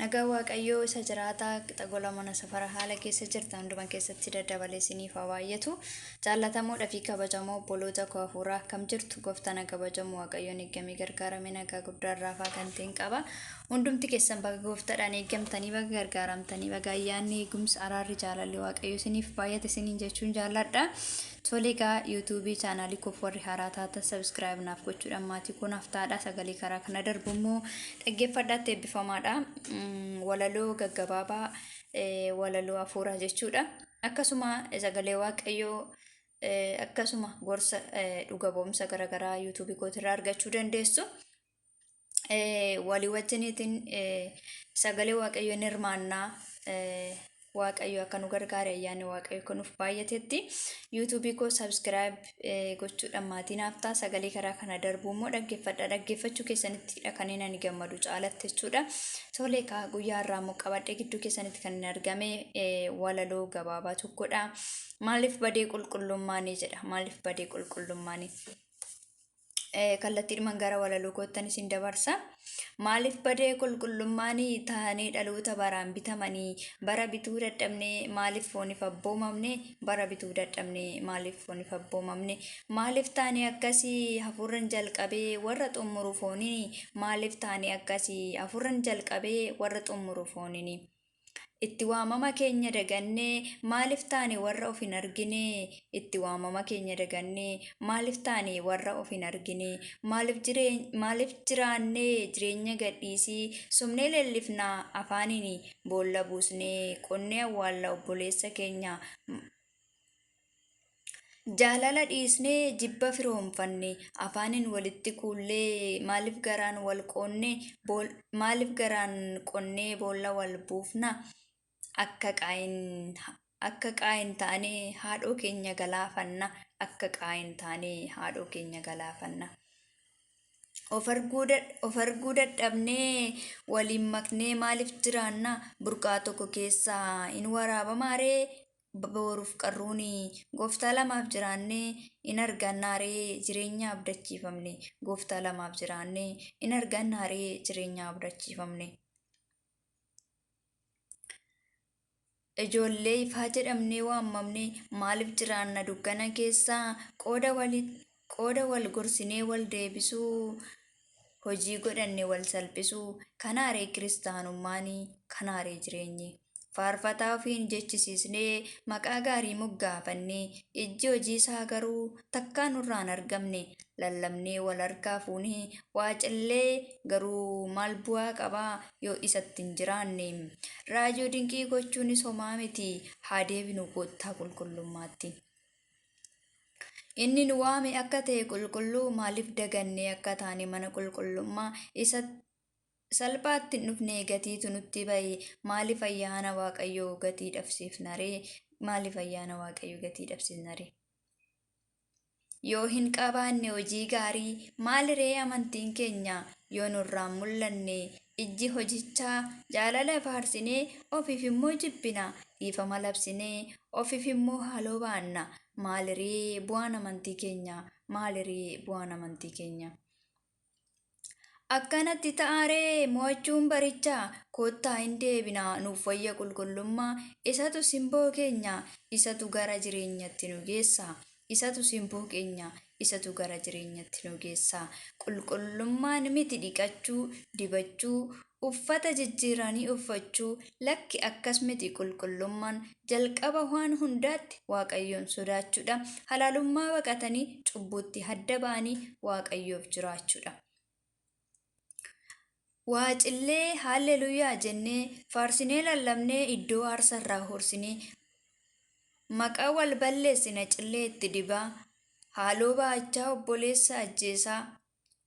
Nagaa Waaqayyoo isa jiraataa qixa gola mana safara haala keessa jirtan hunduma keessatti daddabalee isiniif haa baay'atu. Jaallatamoodhaa fi kabajamoo obboloota koo hafuuraa akkam jirtu? Gooftaan haa kabajamu. Waaqayyoon eeggamee gargaaramee nagaa guddaa irraa afaa kan ta'een qaba. Hundumti keessan baga gooftaadhaan eeggamtanii, baga gargaaramtanii, baga ayyaanni, eegumsi, araarri, jaalalli Waaqayyoo isiniif baay'ate isiniin jechuun jaalladha. Tole egaa, yuutuubii chaanaalii koof warri haaraa taatan subscribe naaf gochuudhaan maatii koo naaf taadha. Sagalee karaa kana darbu immoo dhaggeeffadhaatti eebbifamaadha. Walaloo gaggabaabaa, walaloo hafuuraa jechuudha. Akkasuma sagalee Waaqayyoo, akkasuma gorsa, dhuga ba'umsa garaagaraa yuutuubii kootirraa argachuu dandeessu. Walii wajjiniitiin sagalee Waaqayyoo ni hirmaannaa. Waaqayyo akka nu gargaare, ayyaanni Waaqayyo akka nuuf baay'atetti, yuutuubii koo subscribe gochuudhaan maatii naaf ta'a. Sagalee karaa kana darbu immoo dhaggeeffadha. Dhaggeeffachuu keessanittidha kan inni ani gammadu caalatti jechuudha. Tolee kaa, guyyaa har'aa immoo qabadhee gidduu keessanitti kan inni argame walaloo gabaabaa tokkodha. "Maaliif badee qulqullummaanii?" jedha. Maaliif badee qulqullummaanii? Kallattiidhumaan gara walaloo koottan isin dabarsa. Maaliif badee qulqullummaanii? Taanee dhaloota baraan bitamanii, bara bituu dadhabnee, maaliif fooniif abboomamne? Bara bituu dadhabnee, maaliif fooniif abboomamne? Maaliif taanee akkasii, hafuurran jalqabee warra xumuru foonini? Maaliif taanee akkasii, hafuurran jalqabee warra xumuru foonini? Itti waamama keenya dagannee, maaliif taane warra of hin argine? Itti waamama keenya dagannee, maaliif taane warra of hin argine? Maaliif jiraannee jireenya gadhiisii? Somnee leellifnaa afaaniin, boolla buusnee qonnee awwaalla obboleessa keenya. Jaalala dhiisnee jibba firoomfanne, afaaniin walitti kuullee, maaliif garaan wal qoonne? Maaliif garaan qonnee boolla wal buufna? Akka qaayin taanee haadhoo keenya galaafanna. Akka qaayin taanee haadhoo keenya galaafanna. Of arguu dadhabnee waliin maknee maaliif jiraanna? Burqaa tokko keessaa hin waraabamaaree boruuf qarruuni? Gooftaa lamaaf jiraannee in argannaaree jireenya abdachiifamne? Gooftaa lamaaf jiraannee in argannaaree jireenya abdachiifamne? Ijoollee ifaa jedhamnee waamamne, maaliif jiraanna dukkana keessaa? Qooda wal gorsinee wal deebisuu, hojii godhanne wal salphisuu. Kanaaree kiristaanummaanii? Kanaaree jireenyi? Faarfataa ofiin jechisiisnee maqaa gaarii moggaafannee, ijji hojii isaa garuu takkaa nurraan argamne. Lallabnee wal harkaa fuunee waacillee garuu maal bu'aa qabaa yoo isatti hin jiraanne? Raajii dinqii gochuunis homaa miti. Haa deebinu koottaa qulqullummaatti. Inni nu waame akka ta'e qulqulluu, maaliif dagannee akka taane mana qulqullummaa? Isa salphaatti hin dhufne gatiitu nutti bahe. Maaliif ayyaana Waaqayyoo gatii dhabsiifnaree? Maaliif ayyaana Waaqayyoo gatii dhabsiifnaree? Yoo hin qabaanne hojii gaarii, maaliree amantiin keenya yoo nurraan mul'anne ijji hojichaa? Jaalala faarsinee ofiif immoo jibbina, dhiifama labsinee ofiif immoo haaloo baanna. Maaliree bu'aan amantii keenya? Maaliree bu'aan amantii keenya? Akkanatti ta'aaree mo'achuun barichaa? Koottaa hin deebinaa, nuuf wayya qulqullummaa. Isatu simboo keenya, isatu gara jireenyatti nu geessa. Isatu simboo keenya, isatu gara jireenyatti nu geessa. Qulqullummaan miti dhiqachuu, dibachuu, uffata jijjiiranii uffachuu. Lakki, akkas miti qulqullummaan. Jalqaba waan hundaatti Waaqayyoon sodaachuudha. Halalummaa baqatanii, cubbuutti hadda ba'anii Waaqayyoof jiraachuudha. Waacillee haalleluuyaa jennee faarsinee lallabnee, iddoo aarsarraa horsinee maqaa wal balleessina, cillee itti dibaa, haaloo ba'achaa, obboleessa ajjeesaa.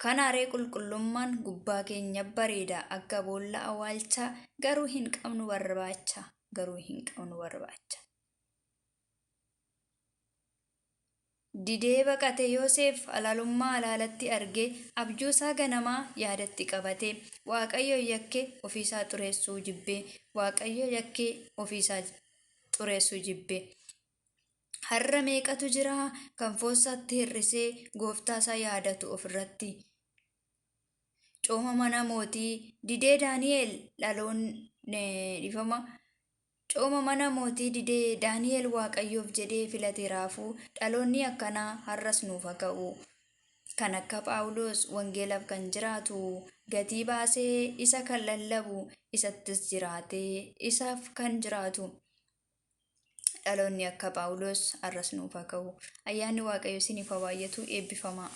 Kanaaree qulqullummaan? Gubbaa keenya bareeda akka boolla awwaalchaa, garuu hin qabnu barbaacha, garuu hin qabnu barbaacha. Didee baqate Yoosef halalummaa alaalatti arge, abjuusaa ganamaa yaadatti qabate. Waaqayyo yakkee ofiisaa xureessuu jibbe. Waaqayyo yakkee ofiisaa xureessuu jibbe. Har'a meeqatu jira kan foossaatti hir'isee gooftaasaa yaadatu ofirratti? Cooma mana mootii didee Daani'el dhaloon dhifama. Cooma mana mootii didee Daani'el Waaqayyoof jedhee filate raafuu. Dhaloonni akkanaa har'as nuuf haa ka'u. Kan akka Phaawulos wangeelaaf kan jiraatu, gatii baasee isa kan lallabu, isattis jiraatee isaaf kan jiraatu. Dhaloonni akka Phaawulos har'as nuuf haa ka'u. Ayyaanni Waaqayyo isiniif haa baay'atu. Eebbifamaa.